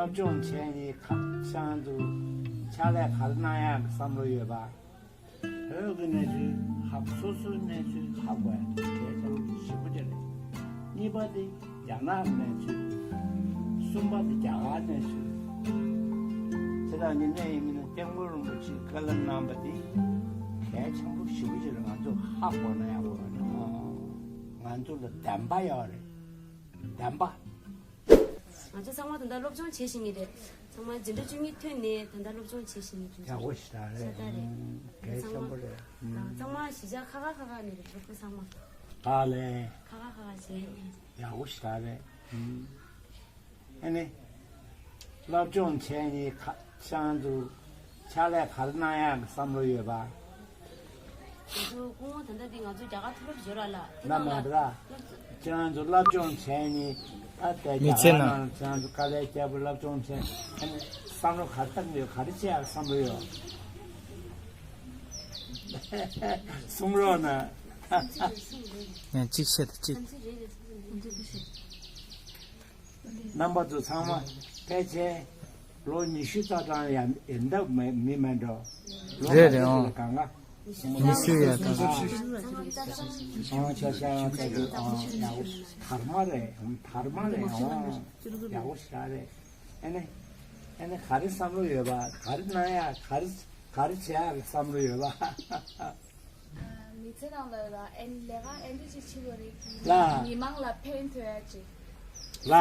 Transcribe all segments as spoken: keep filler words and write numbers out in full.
སློབ་སྦྱོང་བྱས་ནས་ཁ་བྱང་དུ་ཕྱག་ལས་ག་རེ་གནང་ཡག་གི་བསམ་བློ་ཡོད་པ། བོད་ཀྱི་གནས་ཚུལ་ཧ་གོ། སོ་སོའི་གནས་ཚུལ་ཧ་གོ་ཡག་གལ་ཆེན་པོ་ཞེ་པོ་ཅིག་རེད། གཉིས་པ་དེ་རྒྱ་ནག་གི་གནས་ཚུལ། གསུམ་པ་དེ་རྒྱ་གར་གནས་ཚུལ། དེ་དང་ཉེ་གནས་ཡིན་མིན་ན་སྐྱབས་མགོན་རིན་པོ་ཆེས་བཀའ་སློབ་གནང་པ་དེ་གལ་ཆེན་པོ་ཞེ་པོ་ཅིག་རེད། ང་ཚོ་ཧ་གོ་ན་ཡག་པོ་རེད། ང་ཚོ་ལ་བདེན་པ་ཡོད་རེད། བདེན་པ། ང་ཚོ་ཚང་མ་ད་ལྟ་སློབ་སྦྱོང་བྱེད་བཞིན་ཡོད་རེད། ཚང་མ་འཛིན་གྲྭ་བཅུ་གཉིས་ཐོན་ནས་ད་ལྟ་སློབ་སྦྱོང་བྱེད་བཞིན་ཡོད་རེད། ཡག་པོ་ཞེ་དྲག་རེད། ཤ་སྟག་རེད། ཨང་། གལ་ཆེན་པོ་རེད། ཨང་། ཚང་མ་གཞིས་ཆགས་ཁག་ཁག་ཁག་ཁག་ནས་རེད། སློབ་ཕྲུག་ཚང་མ། ཨ་ལས། ཁག་ཁག་ཁག་ཁག་བྱས་ནས། ཡག་པོ་ཞེ་དྲག་རེད། ཨང་། ཨ་ནི། སློབ་སྦྱོང་བྱས་ནས་ཁ་བྱང་དུ་ཕྱག་ལས་ག་རེ་གནང་ཡག་གི་བསམ་བློ་ཡོད་པ། ང་ཚོ་སྐུ་ངོ་ད་ལྟ་འདི་ང་ཚོ་རྒྱ་གར་མཐོ་སློབ་འབྱོར་བ་ལ་དེ་ལ་ནང་མ་ལ་དེ་ལ་ཁྱེད་རང་ཚོ་སློབ་སྦྱོང་བྱས་ནས་ཨ་ད་མི་རྒྱ་ཚེ་གར་ན་ནང་ཁྱེད་རང་ཚོ་དཀའ་ལས་སྐྱབས་པོ་སློབ་སྦྱོང་བྱས་ཨ་ནི་བསམ་བློ་ག་རེ་བཏང་གི་ཡོད། ག་རེ་བྱེད་ཡག་བསམ་བློ་ཡོད། གསུང་རོགས་གནང་། ཡང་གཅིག་བཤད་དང་གཅིག་རྣམ་པ་ཚོ་ཚང་མ་ཕལ་ཆེར་ལོ་ཉི་ཤུ་རྩ་གྲངས་ཡང་ཡིན་སྟབས་མི་མི་མེད་འགྲོ། ལོ་རེད་རེད། མང་ཨང་། ཤོས་ལ་གང་ག་ཨང་། ཆ་ཤ་ཡང་ཚ་རྒྱུ་ཨང་། ཡག་པོ་དར་མ་རེད། ཨང་། དར་མ་རེད། ཨང་། ཡག་པོ་ཞེ་དྲག་རེད། ཨ་ནི་ཨ་ནི་ག་རེ་བསམ་བློ་ཡོད་པ། ག་རེ་གནང་ཡག་ག་རེ་ག་རེ་བྱེད་ཡག་གི་བསམ་བློ་ཡོད་པ། མི་ཚེ་ནང་ལ་ལ་ཨན་ལས་ཀ་ཨན་འདྲ་ཅིག་བྱེད་དགོས་རེད་ལ། མི་མང་ལ་ཕན་ཐོགས་ཡ་ཅིག་ལ།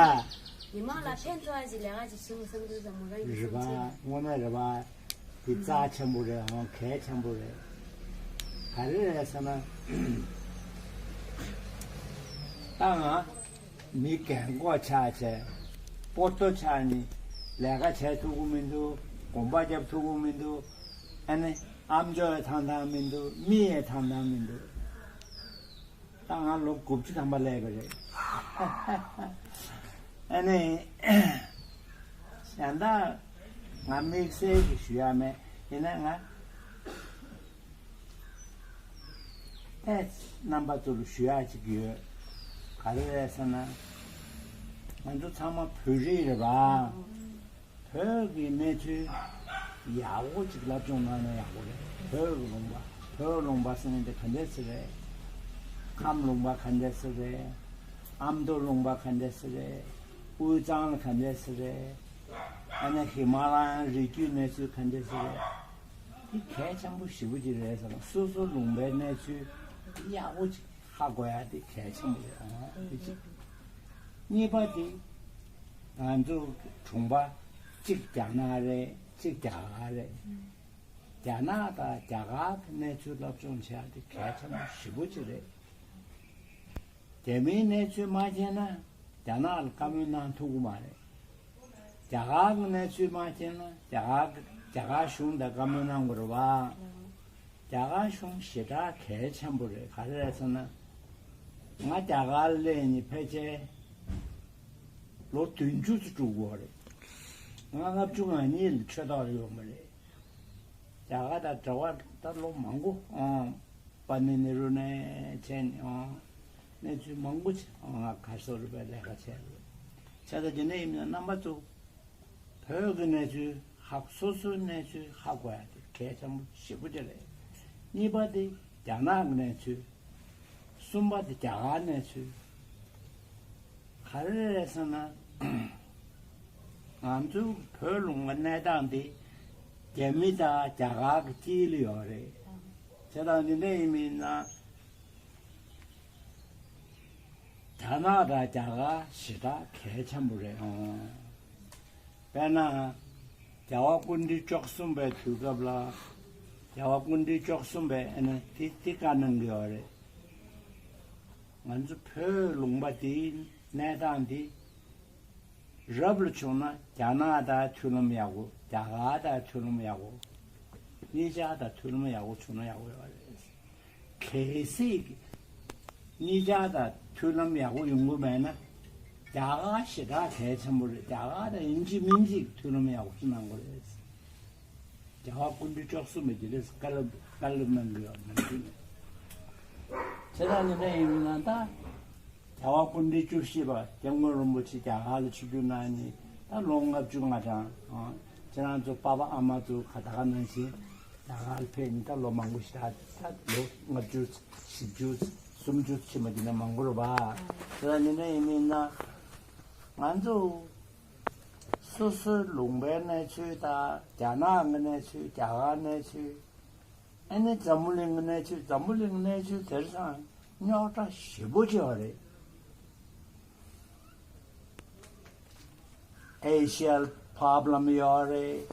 མི་མང་ལ་ཕན་ཐོགས་ཡ་ཅིག་ལས་ཀ་ཅིག་བྱེད་དགོས་བསམ་གྱི་འདུག་མོ་རང་གི་རེད་བསམ་པ། ཚེ་དངོས་གནས་རེད་པ། འདི་རྩ་ཆེན་པོ་རེད། ཨང་། གལ་ཆེན་པོ་རེད། ག་རེ་རེད་ཟེར་ན། ད་ང་མི་རྒན་གོག་ཆགས་བྱས། སྤོ་ཏོ་ཆགས་ནས་ལས་ཀ་བྱས་ཐུབ་ཀྱི་མི་འདུག་གོམ་པ་རྒྱབ་ཐུབ་ཀྱི་མི་འདུག་ཨ་ནི། ཨམ་ཅོག་ཡང་ཐང་ཐང་མི་འདུག་མིག་ཡང་ཐང་ཐང་མི་འདུག་ད་ང་ལོ་དགུ་བཅུ་ཐམ་པ་སླེབས་པ་རེད། ཨ་ནི། གཞན་དག་ང་དམིགས་བསལ་གྱི་ཞུ་ཡ་མེད། ཡིན་ན་ང་ཨེ་རྣམ་པ་ཚོ་ལ་ཞུ་ཡ་ཅིག་ཡོད། ག་རེ་རེད་ཟེར་ན། ང་ཚོ་ཚང་མ་བོད་རིགས་རེད་པ། བོད་ཀྱི་གནས་ཚུལ་ཡག་པོ་ཅིག་སློབ་སྦྱོང་གནང་ན་ཡག་པོ་རེད། བོད་ཀྱི་ལུང་པ། བོད་ལུང་པ་ཟེར་ན་འདི་ག་འདྲས་ཟེར་རེད། ཁམས་ལུང་པ་ག་འདྲས་ཟེར་རེད། ཨ་མདོ་ལུང་པ་ག་འདྲས་ཟེར་རེད། དབུས་གཙང་ལ་ག་འདྲས་ཟེར་རེད། ཨ་ནི་ཧི་མ་ལ་ཡའི་རི་རྒྱུད་གནས་ཚུལ་ག་འདྲས་ཟེར་རེད། འདི་གལ་ཆེན་པོ་ཞེ་པོ་ཅིག་རེད་ཟེར་ན། སོ་སོ་ལུང་པའི་གནས་ཚུལ་ཡག་པོ་ཅིག་ཧ་གོ་ཡ་དེ་གལ་ཆེན་པོ་རེད། ཨང་། དེ་གཅིག་གཉིས་པ་དེ། ང་ཚོ་གྲོང་པ་གཅིག་རྒྱ་ནག་རེད། གཅིག་རྒྱ་གར་རེད། རྒྱ་ནག་དང་རྒྱ་གར་གྱི་གནས་ཚུལ་སློབ་སྦྱོང་བྱེད་ཡ་དེ་གལ་ཆེན་པོ་ཞེ་པོ་ཅིག་རེད། རྒྱ་མིའི་གནས་ཚུལ་མ་མཁྱེན་ན་རྒྱ་ནག་ལ་བཀའ་མོལ་གནང་ཐུབ་ཀྱི་མ་རེད། རྒྱ་གར་གྱི་གནས་ཚུལ་མ་མཁྱེན་ན་རྒྱ་གར་གྱི་རྒྱ་གར་གཞུང་དང་བཀའ་མོལ་གནང་དགོས་རེད་པ། རྒྱ་གར་གཞུང་ཞེ་དྲག་གལ་ཆེན་པོ་རེད། ག་རེ་རེད་ཟེར་ན། ང་རྒྱ་གར་སླེབས་ནས་ཕལ་ཆེར་ལོ་བདུན་ཅུ་ཙམ་འགྲོ་གི་ཡོད་རེད། ང་ལྔ་བཅུ་ང་གཉིས་ལ་ཆོས་ཐོག་ལ་ཡོང་བ་རེད། རྒྱ་གར་དང་འབྲེལ་བ་ད་ལོ་མང་པོ། ཨང་། པ་ནི་ནེ་རུ་ནས་བྱས་ནས། ཨང་། གནས་ཚུལ་མང་པོ་ཅིག་ང་གར་སོ་རུ་པའི་ལས་ཀ་བྱས་རེད། བྱས་ཙང་དེ་ནས་ཡིན་ན་རྣམ་པ་ཚོ་བོད་ཀྱི་གནས་ཚུལ་ཧ། སོ་སོའི་གནས་ཚུལ་ཧ་གོ་ཡ་དེ་གལ་ཆེན་པོ་ཞེ་པོ་ཅིག་རེད། གཉིས་པ་དེ་རྒྱ་ནག་གི་གནས་ཚུལ། གསུམ་པ་དེ་རྒྱ་གར་གནས་ཚུལ། ག་རེ་རེད་ཟེར་ན། ང་ཚོའི་བོད་ལུང་པ་གནས་སྟངས་དེ་རྒྱ་མི་དང་རྒྱ་གར་གྱི་དཀྱིལ་ལ་ཡོད་རེད། བྱས་ཙང་འདི་འདྲ་ཡིན་མིན་ན། རྒྱ་ནག་དང་རྒྱ་གར་ཞེ་དྲག་གལ་ཆེན་པོ་རེད། ཨང་། དཔེར་ན། རྒྱལ་བ་སྐུ་ཕྲེང་བཅུ་གསུམ་པའི་དུས་སྐབས་ལ། རྒྱལ་བ་སྐུ་ཕྲེང་བཅུ་གསུམ་པས་ཨ་ནི་དེ་དེ་བཀའ་གནང་གི་ཡོད་རེད། ང་ཚོ་བོད་ལུང་པ་དེའི་གནས་སྟངས་དེ་རབ་ལ་བྱུང་ན་རྒྱ་ནག་དང་མཐུན་ལམ་ཡག་པོ། རྒྱ་གར་དང་མཐུན་ལམ་ཡག་པོ། གཉིས་ཆ་དང་མཐུན་ལམ་ཡག་པོ་བྱུང་ན་ཡག་པོ་ཡོད་རེད། གལ་སྲིད་གཉིས་ཆ་དང་མཐུན་ལམ་ཡག་པོ་ཡོང་གི་མེད་ན། རྒྱ་གར་ཞེ་དྲག་གལ་ཆེན་པོ་རེད། རྒྱ་གར་དང་ཡིན་གཅིག་མིན་གཅིག་མཐུན་ལམ་ཡག་པོ་ཞིག་གནང་དགོས་རེད། རྒྱལ་བ་སྐུ་ཕྲེང་བཅུ་གསུམ་པས་དེ་འདྲས་བཀའ་སློབ་བཀའ་སློབ་གནང་གི་ཡོད། ནམ་རྒྱུན་ནས། བྱས་ཙང་འདི་འདྲ་ཡིན་ན་ད། རྒྱལ་བ་སྐུ་ཕྲེང་བཅུ་བཞི་པ་སྐྱབས་མགོན་རིན་པོ་ཆེ་རྒྱ་གར་ལ་ཆིབས་བསྒྱུར་གནང་ནས་ ད་ལོ་ལྔ་བཅུ་ང་གྲངས་ཨང་། ཁྱེད་རང་ཚོ་པ་ཕ་ཨ་མ་ཚོ་ཁ་ད་ག་ནང་བཞིན་རྒྱ་གར་ཕེབས་ནས་ད་ལོ་མང་པོ་ཞིག་ད་ད་ལོ་ལྔ་བཅུ་བཞི་བཅུ་སུམ་ཅུ་ཕྱིན་པ་འདི་ནས་མང་པོ་རེད་པ། དེ་ལ་ཉིན་ནས་ཡིན་མིན་ན་ང་ཚོ་སོ་སོའི་ལུང་པའི་གནས་ཚུལ་དང་རྒྱ་ནག་གི་གནས་ཚུལ། རྒྱ་གར་གནས་ཚུལ། ཨ་ནི་འཛམ་བུ་གླིང་གི་གནས་ཚུལ། འཛམ་བུ་གླིང་གི་གནས་ཚུལ་དེང་སང་རྙོག་དྲ་ཞེ་པོ་ཅིག་ཡོད་རེད། ཨེ་ཤི་ཡའི་པོ་རོབ་ལེམ་ཡོད་རེད།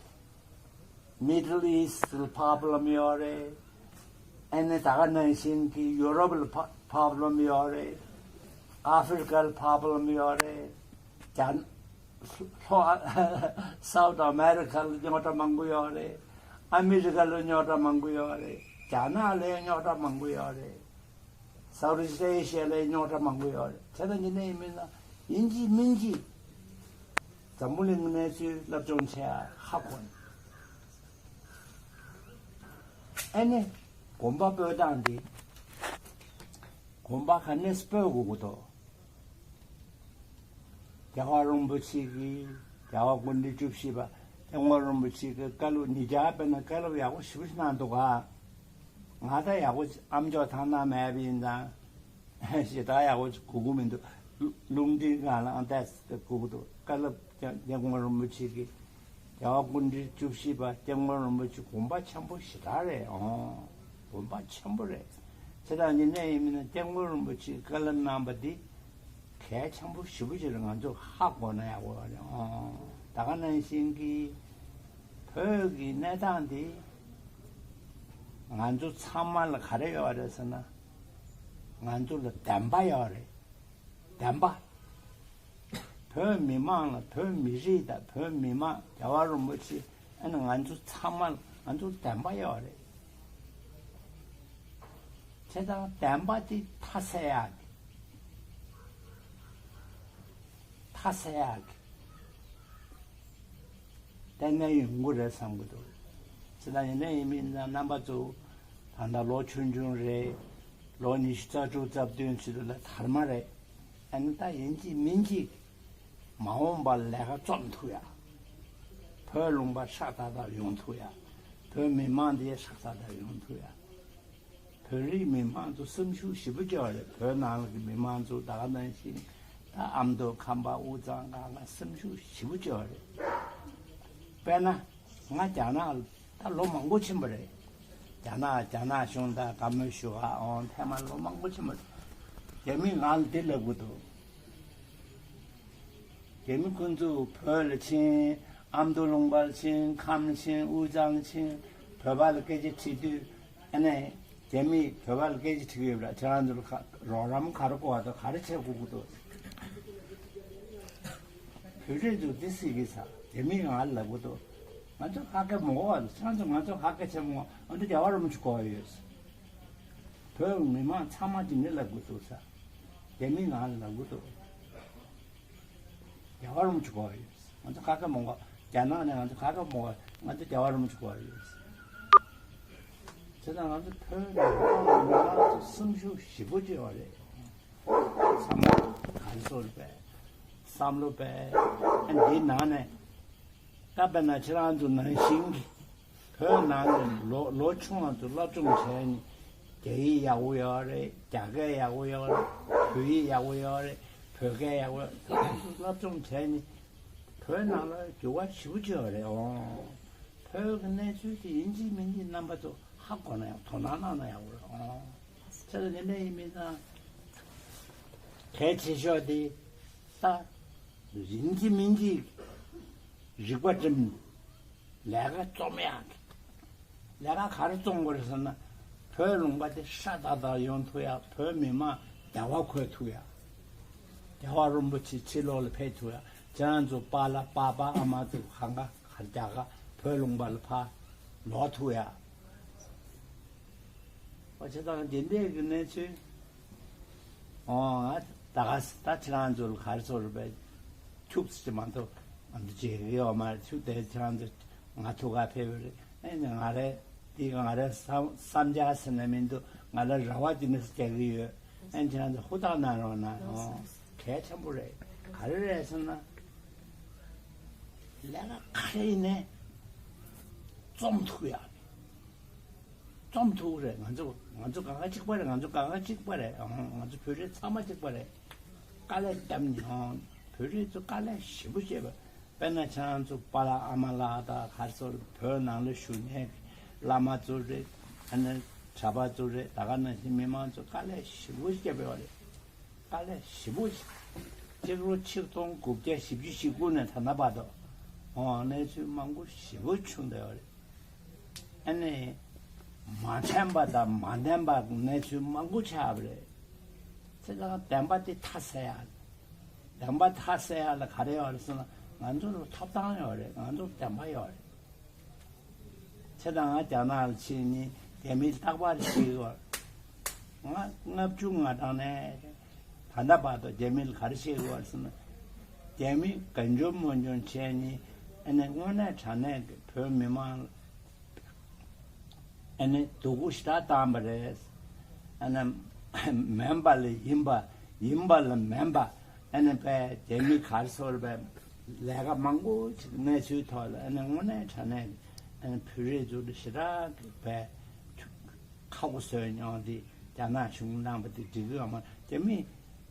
མི་ཌལ་ཨི་སི་ཊི་པོ་རོབ་ལེམ་ཡོད་རེད། ཨ་ནི་ད་ག་ནང་བཞིན་གྱི་ཡུ་རོབ་ལ་པོ་རོབ་ལེམ་ཡོད་རེད། ཨ་ཧྥེ་རི་ཀ་ལ་པོ་རོབ་ལེམ་ཡོད་རེད། རྒྱ་ལྷོ་སའུ་ཐི་ཨ་མེ་རི་ཀ་ལ་རྙོག་དྲ་མང་པོ་ཡོད་རེད། ཨ་མེ་རི་ཀ་ལ་རྙོག་དྲ་མང་པོ་ཡོད་རེད། རྒྱ་ནག་ལ་རྙོག་དྲ་མང་པོ་ཡོད་རེད། སའུ་ཐི་ཨི་སི་ཊི་ཨེ་ཤི་ཡ་ལ་རྙོག་དྲ་མང་པོ་ཡོད་རེད། དེ་དང་ཉིན་ནས་ཡིན་མིན་ན་ཡིན་གཅིག་མིན་གཅིག་འཛམ་བུ་གླིང་གི་གནས་ཚུལ་སློབ་སྦྱོང་བྱེད་ཡ་ཧ་གོ་ནས། ཨ་ནི་དགོན་པ་སྤོ་སྟངས་འདི། དགོན་པ་ག་ནས་སྤོ་དགོས་ཀྱི་འདུག་རྒྱལ་བ་རིན་པོ་ཆེ་གིས། རྒྱལ་བ་སྐུ་ཕྲེང་བཅུ་བཞི་པ་སྐྱབས་མགོན་རིན་པོ་ཆེ་གིས་བཀའ་སློབ་ཉིས་བརྒྱ་དཔེར་ན་བཀའ་སློབ་ཡག་པོ་ཞེ་པོ་ཞིག་གནང་འདུག་ག་ང་ད་ཡག་པོ་ཨ་མཆོག་ཐང་ན་མེད་པ་ཡིན་ཙང་ཞེ་དྲག་ཡག་པོ་ཞིག་གོ་གི་མི་འདུག་རླུང་འཕྲིན་སྒང་ལ་ཨང་ཏེ་ཞིག་གོ་གི་འདུག་བཀའ་སློབ་སྐྱབས་མགོན་རིན་པོ་ཆེ་གིས། རྒྱལ་བ་སྐུ་ཕྲེང་བཅུ་བཞི་པ་སྐྱབས་མགོན་རིན་པོ་ཆེ་དགོངས་པ་ཆེན་པོ་ཞེ་དྲག་རེད་ཨང་། དགོངས་པ་ཆེན་པོ་རེད། ཁྱེད་རང་གཉིས་ནས་ཡིན་མིན་ན་སྐྱབས་མགོན་རིན་པོ་ཆེས་བཀའ་སློབ་གནང་བ་འདི་གལ་ཆེན་པོ་ཞེ་པོ་ཅིག་རེད། ང་ཚོ་ཧ་གོ་ན་ཡག་པོ་རེད་ཨང་། ད་ག་ནང་བཞིན་གྱི་བོད་ཀྱི་གནས་སྟངས་འདི་ང་ཚོ་ཚང་མ་ལ་ག་རེ་ཡོད་རེད་ཟེར་ན། ང་ཚོ་ལ་བདེན་པ་ཡོད་རེད། བདེན་པ། བོད་མི་མང་ལ། བོད་མི་རིགས་དང་བོད་མི་མང་། རྒྱལ་བ་རིན་པོ་ཆེ། ཨ་ནི་ང་ཚོ་ཚང་མ་ལ་ང་ཚོ་བདེན་པ་ཡོད་རེད། བྱས་ཙང་བདེན་པ་དེ་མཐའ་གསལ་ཡག་གི། མཐའ་གསལ་ཡག་གི། བལྟས་ན་ཡོང་གི་རེད་བསམ་གྱི་འདུག་བྱས་ཙང་ཡིན་ན་ཡིན་མིན་ན་རྣམ་པ་ཚོ་ད་ལྟ་ལོ་ཆུང་ཆུང་རེད། ལོ་ཉི་ཤུ་རྩ་དྲུག་རྩ་བདུན་ཚོད་ལ་དར་མ་རེད། ཨ་ནི་ད་ཡིན་གཅིག་མིན་གཅིག་མ་འོངས་པར་ལས་ཀ་རྩོམ་ཐུབ་ཡ། བོད་ལུང་པ་ཧྲག་ཏག་ཏག་ཡོང་ཐུབ་ཡ། བོད་མི་མང་དེ་ཧྲག་ཏག་ཏག་ཡོང་ཐུབ་ཡ། བོད་རིགས་མི་མང་ཚོ་སེམས་ཤུགས་ཞེ་པོ་སྐྱེ་བ་རེད། བོད་ནང་ལ་གི་མི་མང་ཚོ་ད་ག་ནང་བཞིན་ད་ཨ་མདོ་ཁམས་པ་དབུས་གཙང་གང་ག་སེམས་ཤུགས་ཞེ་པོ་སྐྱེ་བ་རེད། དཔེར་ན་ང་རྒྱ་ནག་ལ་ད་ལོ་མང་པོ་ཕྱིན་པ་རེད། རྒྱ་ནག་རྒྱ་ནག་གཞུང་དང་བཀའ་མོལ་ཞུ་ག་འོང་ཐེངས་མ་ལོ་མང་པོ་ཕྱིན་པ་རེད། རྒྱ་མི་ང་ལ་འདི་ལབ་གི་འདུག་རྒྱ་མི་ཁོང་ཚོ་བོད་ལ་ཕྱིན། ཨ་མདོ་ལུང་པར་ཕྱིན། ཁམས་ཕྱིན། དབུས་གཙང་ཕྱིན། བོད་པ་ལ་སྐད་ཆ་དྲིས་དུས་ཨ་ནི་རྒྱ་མིས་བོད་པ་ལ་སྐད་ཆ་དྲི་གི་ཡོད་པ་རེད། ཁྱེད་རང་ཚོ་ལ་ག་རོགས་རམ་ག་རེ་དགོས་པ་དང་ག་རེ་བྱེད་དགོས་ཀྱི་འདུག་བོད་རིགས་ཚོ་འདི་སྲིད་ཀྱི་ས་རྒྱ་མིས་ང་ལ་ལབ་གི་འདུག་ང་ཚོ་ཧ་གོ་མི་དགོས་པ་དང་། ཁྱེད་རང་ཚོ་ང་ཚོ་ཧ་གོ་བྱེད་མི་དགོས། ང་ཚོ་རྒྱལ་བ་རིན་པོ་ཆེ་དགོས་ཡོད། བོད་མི་མང་ཚང་མ་གཅིག་ནས་ལབ་དགོས་འདུག་ས། རྒྱ་མིས་ང་ལ་ལབ་དགོས་འདུག་རྒྱལ་བ་རིན་པོ་ཆེ་དགོས་ཡོད། ང་ཚོ་ཁ་ཁ་མང་པོ་རྒྱ་ནག་ནས་ང་ཚོ་ཁ་ཁ་མང་པོ་ང་ཚོ་རྒྱལ་བ་རིན་པོ་ཆེ་དགོས་ཡོད། བྱས་ཙང་ང་ཚོ་བོད་མི་མང་ཚོ་སེམས་ཤུགས་ཞེ་པོ་ཅིག་ཡོད་རེད། ཚང་མ་ག་རེ་ཟེར་དགོས་རེད་པས། བསམ་བློ་པས། ཨ་འདིའི་ནང་ནས་ད་དཔེར་ན་ཁྱེད་རང་ཚོ་ནང་བཞིན་གྱི་བོད་ནང་ནས་ལོ་ལོ་ཆུང་བ་ཚོ་སློབ་སྦྱོང་བྱས་ནས་རྒྱ་ཡིག་ཡག་པོ་ཡོད་རེད། རྒྱ་སྐད་ཡག་པོ་ཡོད་རེད། བོད་ཡིག་ཡག་པོ་ཡོད་རེད། བོད་སྐད་ཡག་པོ་ཡོད་རེད། སློབ་སྦྱོང་བྱས་ནས་བོད་ནང་ལ་འགྱུར་བ་ཞེ་པོ་ཅིག་ཡོད་རེད་ཨོ། བོད་ཀྱི་གནས་ཚུལ་དེ་ཡིན་གཅིག་མིན་གཅིག་རྣམ་པ་ཚོ་ཧ་གོ་ན་ཡང་དོ་སྣང་གནང་ན་ཡག་པོ་རེད་ཨོ། ཚེ་ལ་ནི་ནས་ཡིན་མིན་ཙང་གལ་ཆེ་ཤོས་དེ་ད་ཡིན་གཅིག་མིན་གཅིག་རིག་པ་སྒྲིམ། ལས་ཀ་རྩོམ་ཡག་གི། ལས་ཀ་ག་རེ་རྩོམ་དགོས་རེད་ཟེར་ན། བོད་ལུང་པ་དེ་ཧྲ་ཏག་ཏག་ཡོང་ཐུབ་ཡག་བོད་མི་མང་བདེ་བ་འཁོད་ཐུབ་ཡག་རྒྱལ་བ་རིན་པོ་ཆེ་ཕྱི་ལོགས་ལ་ཕེབས་ཐུབ་ཡག་ཁྱེད་རང་ཚོ་པཱ་ལགས་པཱ་ཕ་ཨ་མ་ཚོ་གང་ག་ག་རེ་རྒྱ་གར་བོད་ལུང་པ་ལ་ཕར་ལོག་ཐུབ་ཡག་འོ་བྱས་ཙང་དེ་འདྲས་ཀྱི་གནས་ཚུལ། འོ་ང་ད་ག་ས་ད་ཁྱེད་རང་ཚོ་ལ་ག་རེ་ཟེར་དགོས་རེད་པས། ཁྱུག་ཙམ་མ་གཏོགས་ང་ཚོ་བརྗེད་ཀྱི་ཡོད་མ་རེད། ཁྱུག་དེ་ཁྱེད་རང་ཚོ་ང་ཐུག་ག་ཕེབས་པ་རེད། ཨེ་ནི་ང་རེད། འདི་ང་རེད་བསམ་བསམ་འཆར་ཟེར་ན་མི་འདུག་ང་ལ་རེ་བ་འདི་འདྲས་རྒྱག་གི་ཡོད། ཨེ་ཁྱེད་རང་ཚོ་ཧུར་ཐག་གནང་རོགས་གནང་། འོ་གལ་ཆེན་པོ་རེད། ག་རེ་རེད་ཟེར་ན། ལས་ཀ་ག་རེ་ཡིན་ནའི་རྩོམ་ཐུབ་ཡག་རེད། རྩོམ་ཐུབ་རེད། ང་ཚོ་ང་ཚོ་གང་ག་གཅིག་པ་རེད། ང་ཚོ་གང་ག་གཅིག་པ་རེད། ཨང་། ང་ཚོ་བོད་རིགས་ཚང་མ་གཅིག་པ་རེད། དཀའ་ལས་བརྒྱབ་མྱོང་། བོད་རིགས་ཚོ་དཀའ་ལས་ཞེ་པོ་བྱས་པ། དཔེར་ན་ཁྱེད་རང་ཚོ་པཱ་ལགས་ཨ་མ་ལགས་དང་ག་རེ་ཟེར་བོད་ནང་ལ་བཞུགས་མཁན་བླ་མ་ཚོ་རེད། ཨ་ནི་གྲྭ་པ་ཚོ་རེད། ད་ག་ནང་བཞིན་མི་མང་ཚོ་དཀའ་ལས་ཞེ་པོ་བརྒྱབ་ཡོད་རེད། དཀའ་ལས་ཞེ་པོ་ཞིག་གཅིག་ལོ་ཆིག་སྟོང་དགུ་བརྒྱ་བཞི་བཅུ་ཞེ་དགུ་ནས་ད་ལྟ་བར་དུ་འོང་གནས་ཚུལ་མང་པོ་ཞེ་པོ་བྱུང་བསྡད་ཡོད་རེད། ཨ་ནི་མ་བདེན་པ་དང་མ་བདེན་པ་གནས་ཚུལ་མང་པོ་ཆགས་པ་རེད། ཚེ་དང་བདེན་པ་དེ་མཐའ་གསལ་ཡག་བདེན་པ་མཐའ་གསལ་ཡག་ལ་ག་རེ་ཡོད་རེད་ཟེར་ན། ང་ཚོ་ལ་ཐོབ་ཐང་ཡོད་རེད། ང་ཚོ་ལ་བདེན་པ་ཡོད་རེད། ཁྱེད་དང་ང་རྒྱ་ནག་ལ་ཕྱིན་ནས་རྒྱ་མིས་རྟག་པར་བཤད་ཀྱི་ཡོད། ང་ལྔ་བཅུ་ང་གྲངས་ནས་ད་ལྟ་བར་དུ་རྒྱ་མི་ལ་ག་རེ་བཤད་ཀྱི་ཡོད་ཟེར་ན། རྒྱ་མི་གང་བྱུང་མང་བྱུང་བྱས་ནས་ཨ་ནི་དངོས་གནས་དྲང་གནས་ཀྱི་བོད་མི་མང་ལ་ཨ་ནི་སྡུག་པོ་ཞེ་དྲག་བཏང་བ་རེད། ཨ་ནི་མིན་པ་ལ་ཡིན་པ། ཡིན་པ་ལ་མིན་པ། ཨ་ནི་བས་རྒྱ་མི་ག་རེ་ཟེར་བས་ལས་ཀ་མང་པོ་ཅིག་གནས་ཚུལ་ཐོག་ལ་ཨ་ནི་དངོས་གནས་དྲང་གནས་ཨ་ནི་བོད་རིགས་ཚོ་ལ་ཞེ་དྲག་གི་བས་ཁག་པོ་བཟོས་མྱོང་དེ། རྒྱ་ནག་གཞུང་གནང་བ་དེ་འགྲིག་གི་ཡོད་མ་རེད། རྒྱ་མི་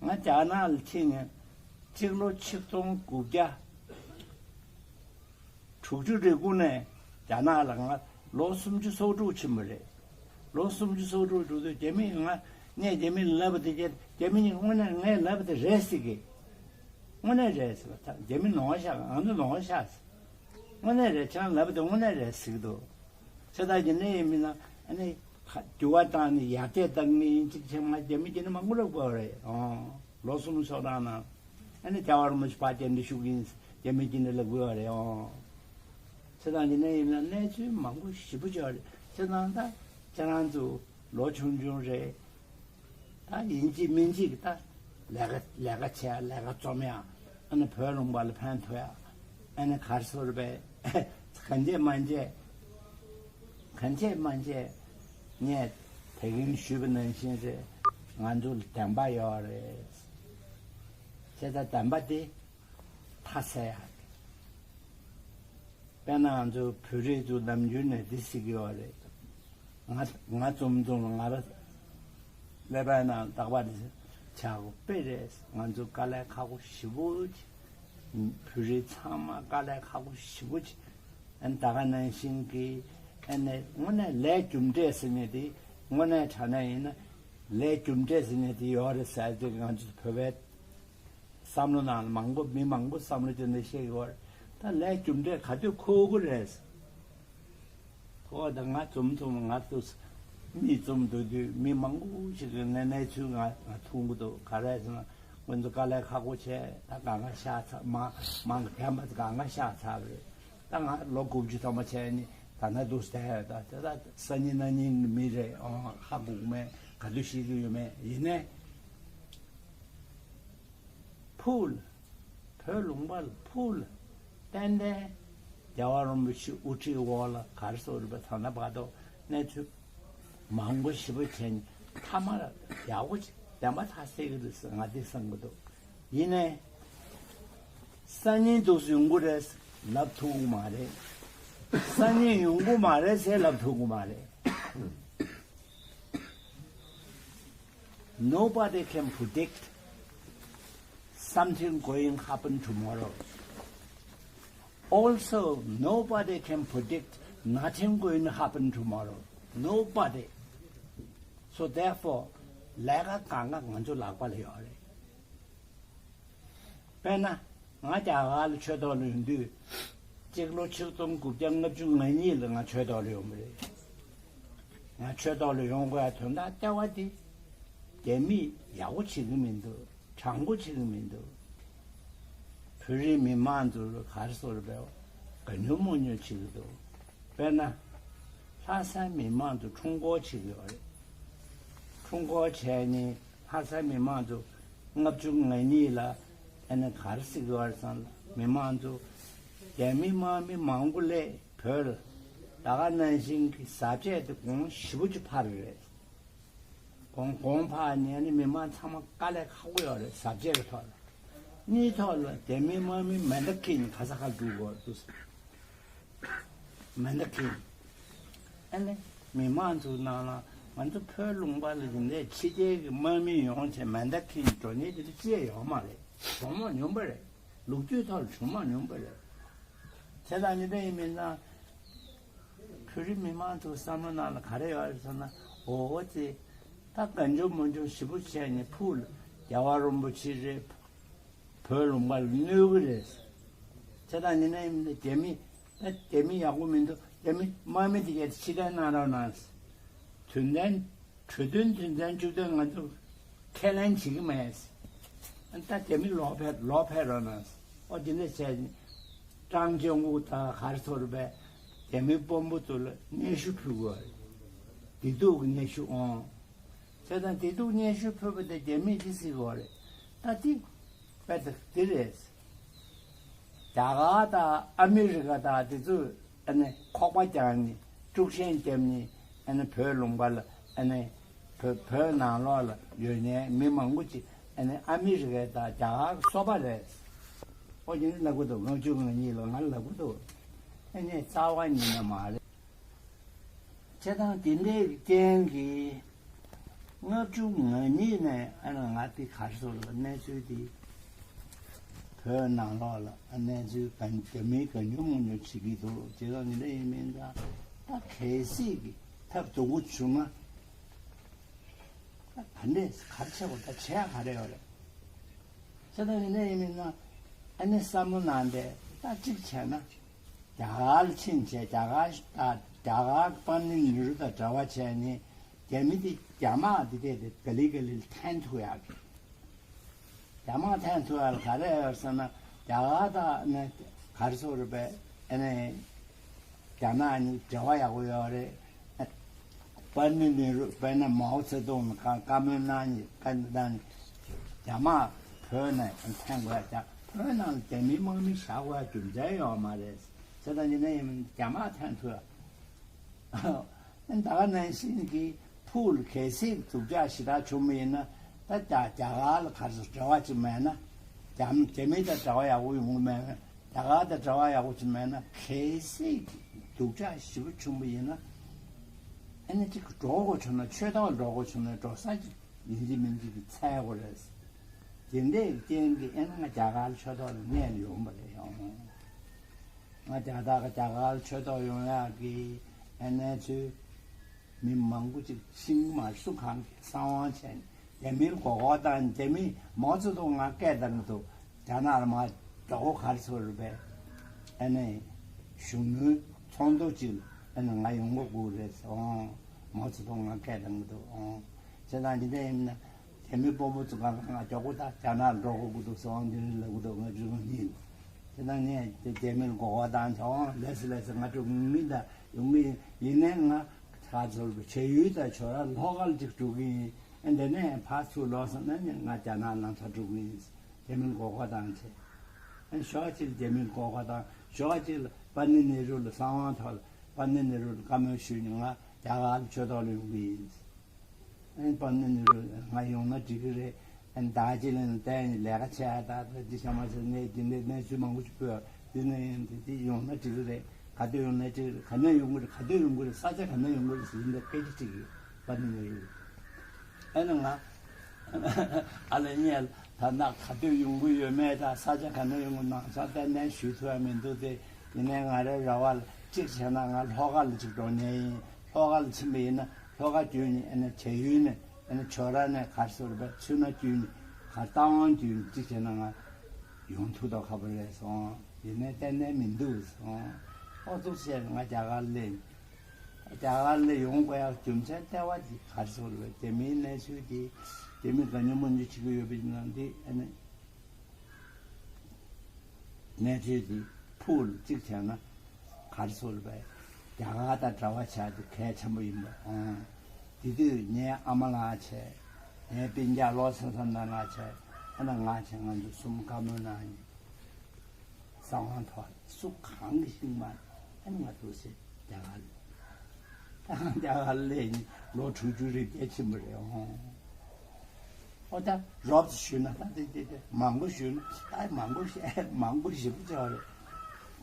ང་རྒྱ་ནག་ལ་ཕྱིན་ནས་གཅིག་ལོ་ཆིག་སྟོང་དགུ་བརྒྱ་དྲུག་ཅུ་རེ་དགུ་ནས་རྒྱ་ནག་ལ་ང་ལོ་སུམ་ཅུ་སོ་དྲུག་ཕྱིན་པ་རེད། ལོ་སུམ་ཅུ་སོ་དྲུག་འགྲོ་དུས་རྒྱ་མི་ང་ངས་རྒྱ་མི་ལ་ལབ་པ་དེ་རྒྱ་རྒྱ་མི་གཉིས་དངོས་གནས་ངས་ལབ་པ་དེ་རེད་ཟེར་གི། དངོས་གནས་རེད་ཟེར་བ་ད་རྒྱ་མི་ནོར་ཤག་ང་ཚོ་ནོར་ཤག་ཟེར། དངོས་གནས་རེད། ཁྱེད་རང་ལབ་པ་དེ་དངོས་གནས་རེད་ཟེར་གི་འདུག་ཚེ་ཐར་གྱི་གནས་ཡིན་མིན་ན་ཨ་ནི་ཁ་འགྱུར་བ་བཏང་ནས་ཡར་རྒྱས་བཏང་ངེས་ཡིན་གཅིག་བྱས་མ་རྒྱ་མི་གྱི་ནི་མང་པོ་ལབ་དགོས་པ་རེད། ཨོ་ལོ་སུམ་ཅུ་སོ་གྲངས་ནང་ཨ་ནི་རྒྱལ་བ་རིན་པོ་ཆེ་ཕར་རྒྱ་འདི་བཞུགས་ཡིན་རྒྱ་མི་གྱི་ནི་ལབ་དགོས་པ་རེད། ཨོ་ཚེ་ཐར་གྱི་གནས་ཡིན་ན་གནས་ཚུལ་མང་པོ་ཞེ་པོ་ཅིག་ཡོད་རེད། ཚེ་ཐར་ད་ཁྱེད་རང་ཚོ་ལོ་ཆུང་ཆུང་རེད། ད་ཡིན་གཅིག་མིན་གཅིག་ད་ལས་ཀ་ལས་ཀ་བྱེད་ཡ། ལས་ཀ་རྩོམ་ཡ། ཨ་ནི་བོད་ལུང་པ་ལ་ཕན་ཐོགས་ཡ། ཨ་ནི་ག་རེ་ཟེར་བས་གང་བྱེད་མ་བྱེད་གང་བྱེད་མ་བྱེད་ངས་ད་གིན་ཞུས་པ་ནང་བཞིན་རེད། ང་ཚོ་ལ་བདེན་པ་ཡོད་རེད། བྱས་ཙང་བདེན་པ་དེ་མཐའ་གསལ་ཡ། དཔེར་ན་ང་ཚོ་བོད་རིགས་ཚོ་ནམ་རྒྱུན་ནས་འདི་ཟེར་གྱི་ཡོད་རེད། ང་ང་འཛོམས་འཛོམས་ང་ར་ཀླད་པའི་ནང་རྟག་པར་འདི་བྱ་དགོས་དཔེ་རེད། ང་ཚོ་དཀའ་ལས་ཁག་པོ་ཞེ་པོ་ཅིག་བོད་རིགས་ཚང་མ་དཀའ་ལས་ཁག་པོ་ཞེ་པོ་ཅིག་ཨ་ནི་ད་ག་ནང་བཞིན་གྱི་ཨ་ནི་དངོས་གནས་ལས་རྒྱུ་འབྲས་ཟེར་མཁན་དེ་དངོས་གནས་དྲང་གནས་ཡིན་ན་ལས་རྒྱུ་འབྲས་ཟེར་མཁན་དེ་ཡོད་རེད་ཟེར་དུས་ང་ཚོ་བོད་པའི་བསམ་བློ་ནང་ལ་མང་པོ་མི་མང་པོ་བསམ་བློ་ཅན་དུ་བཤད་ཀྱི་ཡོད་རེད། ད་ལས་རྒྱུ་འབྲས་ག་དུས་འཁོར་གི་རེད། འོ་ད་ང་འཛོམས་འཛོམས་ང་ཚོ་མི་འཛོམས་འདུག་དུས་མི་མང་པོ་ཞིག་གི་གནས་གནས་ཚུལ་ང་ང་མཐོང་གི་འདུག་ག་རེ་ཟེར་ན་ང་ཚོ་དཀའ་ལས་ཁག་པོ་བྱས། ད་གང་ག་ཤ་ཚ་མ་མང་གི་རྒན་པ་ཚོ་གང་ག་ཤ་ཚ་བ་རེད། ད་ང་ལོ་དགུ་བཅུ་ཐམ་པ་བྱས་ནས་ད་ན་འདུག་ཟེར། ད་དེ་ད་སང་ཉིན་གནངས་ཉིན་གི་མི་རེད། ཨོ་ཧ་གོ་གི་མེད། ག་དུས་ཤི་གི་ཡོད་མེད། ཡིན་ནའི་ཕུགས་ལ་བོད་ལུང་པ་ལ་ཕུགས་ལ་ཏན་ཏན་རྒྱལ་བ་རིན་པོ་ཆེ་དབུ་ཁྲིད་འོག་ལ་ག་རེ་ཟེར་བ་ད་ལྟ་བར་དུ་གནས་ཚུལ་མང་པོ་ཞེ་པོ་བྱས་ནས་མཐའ་མར་ཡག་པོ་ཅིག་བདེན་པ་མཐའ་གསལ་གྱི་རེད་ཟེར་ང་དེ་བསམ་གྱི་འདུག་ཡིན་ནའི་སང་ཉིན་འདུག་སེ་ཡོང་གི་རེད་ལབ་ཐུབ་ཀྱི་མ་རེད། སང་ཉིན་ཡོང་གི་མ་རེད་ཟེར་ལབ་ཐུབ་ཀྱི་མ་རེད། Nobody can predict something going happen tomorrow. Also, nobody can predict nothing going happen tomorrow. Nobody. So therefore, ལས་ཀ་གང་ག་ང་ཚོ་ལག་པ་ལ་ཡོད་རེད། དཔེར་ན། ང་རྒྱ་གར་ལ་ཆོས་ཐོག་ལ་ཡོང་དུས། གཅིག་ལོ་ཆིག་སྟོང་དགུ་བརྒྱ་ལྔ་བཅུ་ང་གཉིས་ལ་ང་ཆོས་ཐོག་ལ་ཡོང་བ་རེད། ང་ཆོས་ཐོག་ལ་ཡོང་དགོས་ཡ་དོན་དག་ལྟེ་བ་དེ། རྒྱ་མིས་ཡག་པོ་བྱེད་ཀྱི་མི་འདུག་དྲང་པོ་བྱེད་ཀྱི་མི་འདུག་བོད་རིགས་མི་མང་ཚོར་ག་རེ་ཟེར་བས་ག་ཉོ་མོ་ཉོ་བྱེད་ཀྱི་འདུག་དཔེར་ན། ལྷ་ས་མི་མང་ཚོ་ཁྲོམ་སྐོར་བྱེད་ཀྱི་ཡོད་རེད། ཁྲོམ་སྐོར་བྱས་ནས་ལྷ་ས་མི་མང་ཚོ་ལྔ་བཅུ་ང་གཉིས་ལ་ཨ་ནི་ག་རེ་ཟེར་གྱི་ཡོད་རེད་ཟེར་ན། མི་མང་ཚོ་རྒྱ་མི་དམག་མི་མང་པོ་སླེབས་བོད་ལ་ད་ག་ནང་བཞིན་གྱི་བཟའ་ཆས་དེ་གོང་ཞེ་པོ་ཅིག་འཕར་རེད། གོང་གོང་འཕར་ནས་ནི་མི་མང་ཚང་མ་དཀའ་ལས་ཁག་པོ་ཡོད་རེད། བཟའ་ཆས་ཀྱི་ཐོག་ལ། གཉིས་ཐོག་ལ་རྒྱ་མི་དམག་མི་མེ་མདའ་འཁྱེར་ནས་ག་ས་ག་འགྲོ་དགོས་འདུག་མེ་མདའ་འཁྱེར། ཨ་ནི་མི་མང་ཚོ་ནང་ལ་ང་ཚོ་བོད་ལུང་པ་ལ་དེ་འདྲའི་ཕྱི་རྒྱལ་གྱི་དམག་མི་ཡོང་བྱས་མེ་མདའ་འཁྱེར་ནས་འགྲོ་མཁན་དེ་འདྲ་ཅི་ཡང་ཡོད་མ་རེད། བྱུང་མ་མྱོང་པ་རེད། ལོ་རྒྱུས་ཐོག་ལ་བྱུང་མ་མྱོང་པ་རེད། དེ་དང་ཉེ་འབྲེལ་ཡིན་མིན་ན། བོད་རིགས་མི་མང་ཚོ་བསམ་བློ་ནང་ལ་ག་རེ་ཡོད་རེད་ཟེར་ན། འོ་འོ་ཙི། ད་གང་བྱུང་མང་བྱུང་ཞེ་པོ་བྱས་ནས་ཕུགས་ལ་རྒྱལ་བ་རིན་པོ་ཆེ་རེད། བོད་ལུང་པ་ལ་གནོད་གི་རེད། དེ་དང་ཉེ་འབྲེལ་ཡིན་མིན་ན་རྒྱ་མི། ད་རྒྱ་མི་ཡག་པོ་མི་འདུག་རྒྱ་མི་དམག་མི་དེ་གས་ཕྱིར་འཐེན་གནང་རོགས་གནང་། དོན་ལྡན། གྲོས་མཐུན་དོན་ཚན་བཅུ་བདུན་ང་ཚོ་ཁས་ལེན་བྱེད་ཀྱི་མེད། ད་རྒྱ་མི་ལོག་ཕེབས་ལོག་ཕེབས་རོགས་གནང་། ཨོ་དེ་འདྲ་བྱས་ནས་ཀྲང་ཅིན་ཝུ་དང་ག་རེ་ཚོ་རེད་པས། རྒྱ་མི་དཔོན་པོ་ཚོ་ལ་སྙན་ཞུ་ཕུལ་དགོས་རེད། བདེ་སྡུག་གི་སྙན་ཞུ་འོང་། བྱས་ཙང་བདེ་སྡུག་སྙན་ཞུ་ཕུལ་བ་དེ་རྒྱ་མིས་ཅི་ཟེར་དགོས་རེད། ད་དེ་དཔེ་དེ་རེད། རྒྱ་གར་དང་ཨ་མི་རི་ཀ་དང་དེ་ཚོས་ཨ་ནི་ཁོག་པ་བརྒྱབ་ནས་དཀྲུག་ཤིང་བརྒྱབ་ནས་ཨ་ནི་བོད་ལུང་པ་ལ་ཨ་ནི་བོད་བོད་ནང་ལོགས་ལ་ཡོད་མཁན་མི་མང་པོ་ཅིག་ཨ་ནི་ཨ་མི་རི་ཀ་དང་རྒྱ་གར་གྱི་སོ་པ་རེད། ཨོ་ཡིན་ལབ་གི་འདུག་ལྔ་བཅུ་ང་གཉིས་ལ་ང་ལབ་གི་འདུག་ཨ་ནི་རྩ་བ་ཉིད་ནས་མ་རེད། བྱས་ཙང་དེ་འདྲའི་རྐྱེན་གྱིས་ལྔ་བཅུ་ང་གཉིས་ནས་ཨ་ནི་ང་དེ་ག་རེ་ཟེར་ལ་གནས་ཚུལ་དེ་བོད་ནང་ལོགས་ལ་གནས་ཚུལ་ག་རྒྱ་མིའི་ག་ཉུང་མང་ཉུང་བྱེད་ཀྱི་འདུག་བྱས་ཙང་དེ་འདྲ་ཡིན་མིན་ད་ད་གལ་སྲིད་ཀྱི་ཐབས་སྡུག་པོ་བྱུང་ན་ད་ག་འདྲས་ག་རེ་བྱེད་དགོས་ད་བྱེད་ཡག་ག་རེ་ཡོད་རེད། ཁྱེད་ད་ཡིན་ན་ཡིན་མིན་ན་ཨ་ནི་བསམ་བློ་ནང་དེ་ད་གཅིག་བྱས་ན་རྒྱ་གར་ལ་ཕྱིན་བྱས་རྒྱ་གར་ད་རྒྱ་གར་གྱི་པར་ནི་ནི་རུ་དང་འབྲེལ་བ་བྱས་ནས་རྒྱ་མི་དེ་རྒྱ་དམག་དེ་དེ་དེ་ག་ལི་ག་ལི་ལ་འཐེན་ཐུབ་ཡག་གི་རྒྱ་དམག་འཐེན་ཐུབ་ཡག་ལ་ག་རེ་ཡོད་ཟེར་ན་རྒྱ་གར་དང་ཨ་ནི་ག་རེ་ཟེར་རེད་པས་ཨ་ནི། རྒྱ་ནག་གཉིས་འབྲེལ་བ་ཡག་པོ་ཡོད་རེད། པར་ནི་ནི་རུ་དཔེར་ན་མའོ་ཙེ་ཏུང་གིས་བཀའ་མོལ་གནང་ནི་བཀའ་གནང་ནི་རྒྱ་དམག་བོད་ནས་འཐེན་དགོས་ཡག་བོད་ནང་ལ་རྒྱ་མིའི་དམག་མི་བཞག་དགོས་ཡག་རྒྱུ་མཚན་ཡོད་མ་རེད། བྱས་ཙང་ཡིན་ན་ཡིན་མིན་རྒྱ་དམག་འཐེན་ཐུབ་ཡག་ད་ག་ནང་བཞིན་གྱི་ཕུགས་ལ་གལ་སྲིད་སྡུག་ཅག་ཞེ་དྲག་བྱུང་བ་ཡིན་ན་ད་རྒྱ་རྒྱ་གར་ལ་ག་རེ་ཟེར་འབྲེལ་བ་ཅིག་མེད་ན་རྒྱ་རྒྱ་མི་དང་འབྲེལ་བ་ཡག་པོ་ཡོང་གི་མེད་ན་རྒྱ་གར་དང་འབྲེལ་བ་ཡག་པོ་ཅིག་མེད་ན་གལ་སྲིད་སྡུག་ཅག་ཞེ་པོ་བྱུང་བ་ཡིན་ན་ཨ་ནི་ཅིག་འགྲོ་དགོས་བྱུང་ན་ཆོས་ཐོག་ལ་འགྲོ་དགོས་བྱུང་ན་འགྲོ་ས་ཅིག་ཡིན་གཅིག་མིན་གཅིག་གི་འཚོལ་དགོས་རེད། དེ་འདྲའི་རྐྱེན་གྱིས་ཨ་ནི་ང་རྒྱ་གར་ལ་ཆོས་ཐོག་ལ་གནས་ནས་ཡོང་བ་རེད་ཡོང་། ང་རྒྱ་དག་རྒྱ་གར་ཆོས་ཐོག་ཡོང་ཡག་གི་ཨ་གནས་ཚུལ་མི་མང་པོ་ཅིག་ཤིང་མ་སུ་གང་གི་གསང་བ་བྱས་ནས་རྒྱ་མིར་མགོ་སྐོར་བཏང་རྒྱ་མི་མའོ་ཙེ་ཏུང་ང་སྐད་བཏང་གི་འདུག་རྒྱ་ནག་ལ་མ་མགྱོགས་པོ་ག་རེ་ཟེར་རེད་པས་ཨ་ནི་གཞོན་ནུའི་ཚོགས་འདུ་ཅིག་ལ་ཨ་ནི་ང་ཡོང་དགོས་དགོས་རེད་ཟེར་འོང་མའོ་ཙེ་ཏུང་ང་སྐད་བཏང་གི་འདུག་འོང་བྱས་ཙང་འདི་འདྲ་ཡིན་ན། རྒྱ་མི་དཔོན་པོ་ཚོ་གང་ག་ང་མགྱོགས་པོ་ད་རྒྱ་ནག་ལ་འགྲོ་དགོས་ཀྱི་འདུག་ཟེར་འོང་འདི་རིང་ལབ་ཀྱི་འདུག་ང་ཅུང་ཉིན། དེ་ན་ངས་དེ་རྒྱ་མིར་མགོ་སྐོར་བཏང་བྱས་འོང་ལས་སི་ལས་སི་ང་འགྲོ་གི་མིན་ད་ཡོང་གི་ཡིན་ནའི་ང་ཁ་ཚོར་བྱ་ཡུལ་དང་ཆོས་ར་ལྷོ་ཁ་ལ་ཅིག་འགྲོ་གི་ཡིན་ཨ་འདི་ནས་ཕར་ཚུར་ལོག་སོང་ན་ནི་ང་རྒྱ་ནག་ནང་ཚ་འགྲོ་གི་ཡིན་རྒྱ་མིར་མགོ་སྐོར་བཏང་བྱས་ཨ་ཞོགས་གཅིག་རྒྱ་མིར་མགོ་སྐོར་བཏང་ཞོགས་གཅིག་ལ་པ་ནི་ནེ་རུ་ལ་གསང་བ་ཐོག་ལ་པ་ནི་ནེ་རུ་ལ་བཀའ་མོལ་ཞུས་ནས་ང་རྒྱ་གར་ལ་ཆོས་ཐོག་ལ་ཡོང་གི་ཡིན། ཨན་པ་ནི་ནི་རུ་ང་ཡོང་ན་འགྲིག་གི་རེད། ཨན་ད་ཅི་ལན་བསྟན་ནས་ལས་ཀ་བྱས་ད་ད་འདི་ཤ་མ་ཟེར་ནས་འདི་འདྲའི་གནས་ཚུལ་མང་པོ་ཞིག་ཕུལ་འདི་ནས་ཡིན་འདི་འདི་ཡོང་ན་འགྲིག་གི་རེད། ག་དུས་ཡོང་ན་འགྲིག་གི་རེད། ག་ནས་ཡོང་གི་རེད། ག་དུས་ཡོང་གི་རེད། ས་ཆ་ག་ནས་ཡོང་གི་རེད་ཟེར་འདི་སྐད་ཆ་དྲིས་གི་པ་ནི་ནི་རུ། ཨན་ང་ཨ་ལ་ཉལ་ད་ན་ག་དུས་ཡོང་གི་ཡོད་མེད་ད་ས་ཆ་ག་ནས་ཡོང་གི་ནང་ས་གཏན་ནས་ཞུ་ཐུབ་ཡ་མི་འདུག་སྟེ་ཡིན་ནའི་ང་རའི་ར་བ་ལ་གཅིག་བྱས་ན་ང་ལྷོ་ཁ་ལ་གཅིག་འགྲོ་ནས་ཡིན། ལྷོ་ཁ་ལ་ཕྱིན་པ་ཡིན་ན་ལྷོ་ཁ་བརྒྱུད་ནས་ཨ་ནི་བྱ་ཡུལ་ནས་ཨ་ནི་ཆོས་ར་ནས་གར་སོར་བ་ཚུར་ན་བརྒྱུད་ནས་གར་རྟ་དབང་བརྒྱུད་ནས་གཅིག་བྱས་ན་ང་ཡོང་ཐུབ་དོ་ཁ་པོ་རེད་སོང་། ཡིན་ནའི་གཏན་ནས་མི་འདུག་སོང་། ཨོ་ཙུག་བཤད་ང་རྒྱ་གར་སླེབས། རྒྱ་གར་སླེབས་ཡོང་དགོས་ཡག་རྒྱུ་མཚན་ལྟེ་བ་འདི་གར་སོར་བ་རྒྱ་མིའི་གནས་ཚུལ་འདི་རྒྱ་མི་དགའ་ཉོ་མ་ཉོ་བྱེད་ཀྱི་ཡོད་པའི་ནང་འདི་ཨ་ནི། གནས་ཚུལ་འདི་ཕུགས་ལ་གཅིག་བྱས་ན་གར་སོར་བས་རྒྱ་གར་དང་འབྲེལ་བ་བྱ་རྒྱུ་གལ་ཆེན་པོ་ཡིན་པ་ཨང་། དེ་དུས་ངའི་ཨ་མ་ལགས་བྱས། ངའི་སྤུན་ཀྱག་བློ་བཟང་བསམ་གཏན་ལགས་བྱས། ཨ་ན་ང་བྱས་ང་ཚོ་གསུམ་བཀའ་མོལ་གནང་ཡིན། གསང་བ་ཐོག་སུ་གང་གི་ཤིང་མ་ཨ་ནི་ང་ཐུག་སེ་རྒྱ་གར་ལ། ད་རྒྱ་གར་ལ་ལོ་དྲུག་ཅུ་རེ་བརྒྱད་ཕྱིན་པ་རེད་ཨང་། ཨོ་ད་རོབ་ཙམ་ཞུས་ན་ད་དེ་དེ་དེ་མང་པོ་ཞུས་ན་ད་མང་པོ་བཤད་མང་པོ་ཞེ་པོ་ཅིག་ཡོད་རེད།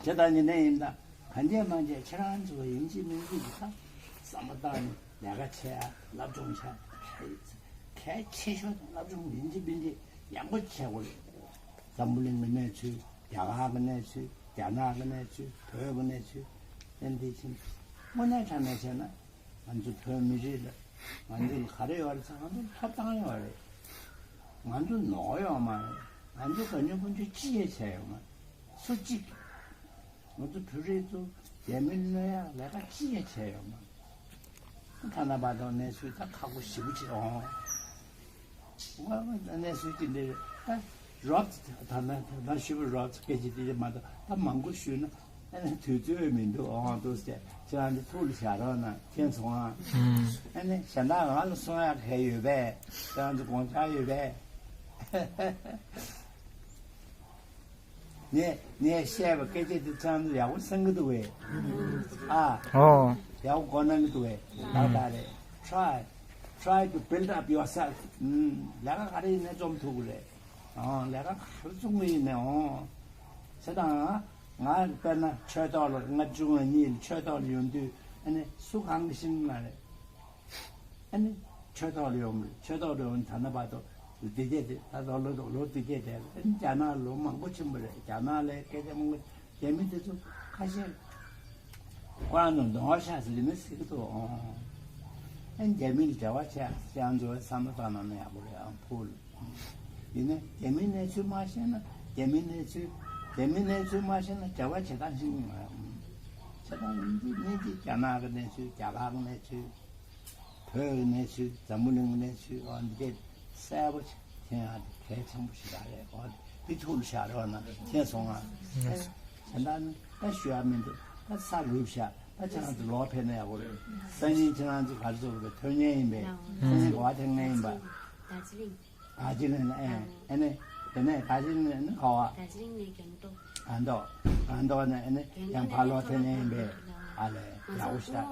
དེ་ལྟར་ཉིན་ནས་ཡིན་ད་གང་བྱས་མང་བྱས་ཁྱེད་རང་ཚོ་ཡིན་གཅིག་མིན་གཅིག་གི་ད་བསམ་བློ་བཏང་ནས་ལས་ཀ་བྱས་ཡ་སློབ་སྦྱོང་བྱས་གལ་ཆེ་ཤོས་དང་སློབ་སྦྱོང་ཡིན་གཅིག་མིན་གཅིག་ཡག་པོ་བྱས་དགོས་རེད། འཛམ་བུ་གླིང་གི་གནས་ཚུལ་རྒྱ་གར་གྱི་གནས་ཚུལ་རྒྱ་ནག་གི་གནས་ཚུལ་བོད་ཀྱི་གནས་ཚུལ་ཨེ་འདི་ཕྱིན་དངོས་གནས་དྲང་གནས་བྱས་ན། ང་ཚོ་བོད་མི་རིགས་ལ་ང་ཚོ་ལ་ག་རེ་ཡོད་རེད་ཟེར་ང་ཚོ་ལ་ཐོབ་ཐང་ཡོད་རེད། ང་ཚོ་ནོར་ཡོད་མ་རེད། ང་ཚོ་ག་ཉོ་ཕུན་ཚོགས་ཅི་ཡང་བྱས་ཡོད་མ་རེད། སུ་གཅིག་ང་ཚོ་བོད་རིགས་ཚོ་རྒྱ་མི་གནོད་ཡག་ལས་ཀ་ཅི་ཡང་བྱས་ཡོད་མ་རེད། ཐ་ན་བར་དུ་གནས་ཚུལ་ད་ཁག་པོ་ཞེ་པོ་ཅིག་འོང་། ང་གནས་ཚུལ་ཅི་འདྲ་རེད་ད། རོབ་ད་ན་ད་ན་ཞུ་བ་རོབ་སྐད་ཆ་དེ་ཡ་མ་གཏོགས་ད་མང་པོ་ཞུས་ན་ཨ་ནི་དུས་ཚོད་མི་འདུག་ཨང་འདུག་ཟེར་ཁྱེད་རང་ཚོ་ཐུགས་ལ་བཞག་རོགས་གནང་མཁྱེན་སོང་ཨ། ཨ་ནི་གཞན་དག་ང་ལ་གསུང་ཡག་ག་ཡོད་པས་ཁྱེད་རང་ཚོ་དགོངས་འཆར་ཡོད་པས། ངས་ངས་བཤད་པ་སྐད་ཆ་དེ་ཁྱེད་རང་ཚོ་ཡག་པོ་གསན་གི་འདུག་བས། ཨ། ཨོ། ཡག་པོ་གོ་གནང་གི་འདུག་བས། ད་ད་རེད། Try try to build up yourself. ལས་ཀ་ག་རེ་ཡིན་ནའི་རྩོམ་ཐུབ་གི་རེད། ཨང་ལས་ཀ་ག་རེ་བཙུགས་ངེས་ཡིན་ནའི་ཨང་། བྱས་ཙང་ང་དཔེར་ན་ཆོས་ཐོག་ལ་ལྔ་བཅུ་ང་གཉིས་ལ་ཆོས་ཐོག་ལ་ཡོང་དུས་ཨ་ནི་སུ་གང་གི་ཤེས་ཀྱི་མ་རེད། ཨ་ནི་ཆོས་ཐོག་ལ་ཡོང་མི་རེད། ཆོས་ཐོག་ལ་ཡོང་ད་ནི་བར་དུ་འདི་སྐད་དེ་ད་ལོ་ལོ་ལོ་འདི་སྐད་དེ་ཨ་ནི་རྒྱ་ནག་ལོ་མང་པོ་ཕྱིན་པ་རེད། རྒྱ་ནག་ལ་སྐད་ཆ་མང་པོ་རྒྱ་མི་དེ་ཚོ་ཁ་ཤས་ཁོ་རང་ཚོ་འདོང་བ་ཤ་ཟེར་གྱི་མི་སྲིད་ཀྱི་འདུག་ཨང་། ཨ་ནི་རྒྱ་མི་ལ་འབྲེལ་བ་བྱས་ཨ་ཅག་ཚོ་བསམ་བློ་བཏང་ན་ཡག་པོ་རེད་ཨང་ཕུལ། ཡིན་ན་རྒྱ་མིའི་གནས་ཚུལ་མ་ཤེས་ན་རྒྱ་མིའི་གནས་ཚུལ་རྒྱ་མིའི་གནས་ཚུལ་མ་ཤེས་ན་འབྲེལ་བ་བྱེད་སྟངས་ཤེས་ཀྱི་མ་རེད། བྱེད་སྟངས་ཡིན་གཅིག་མིན་གཅིག་རྒྱ་ནག་གི་གནས་ཚུལ་རྒྱ་གར་གྱི་གནས་ཚུལ་བོད་ཀྱི་གནས་ཚུལ་འཛམ་བུ་གླིང་གི་གནས་ཚུལ་ཨ་འདི་གས་གསལ་པོ་ཞིག་མཁྱེན་ཡག་དེ་གལ་ཆེན་པོ་ཞིག་རེད། ཨོ་དེ་ཐུགས་ལ་བཞག་རོགས་གནང་མཁྱེན་སོང་ང་། བྱེད་སྟངས་ནི་ད་ཞུ་ཡག་མི་འདུག་ད་ས་རུབ་བཞག་ད་ཁྱེད་རང་ཚོ་ལོག་ཕེབས་ན་ཡག་པོ་རེད། སང་ཉིན་ཁྱེད་རང་ཚོ་ག་རེ་ཚོ་རེད་ཐོན་མཁན་ཡིན་པས་སང་ཉིན་ག་པར་ཐོན་མཁན་ཡིན་པ། རྡོ་རྗེ་གླིང་། རྡོ་རྗེ་གླིང་ལ་ཨེ། ཨ་ནི། དེ་ནས་རྡོ་རྗེ་གླིང་ནས་ནི་ག་པར། རྡོ་རྗེ་གླིང་ནས་སྒང་ཏོག་སྒང་ཏོག་སྒང་ཏོག་ནས་ཨ་ནི་ཡང་ཕར་ལོག་ཐོན་ནས་ཡིན་པས། ཨ་ལས་ཡག་པོ་ཞིག་ད།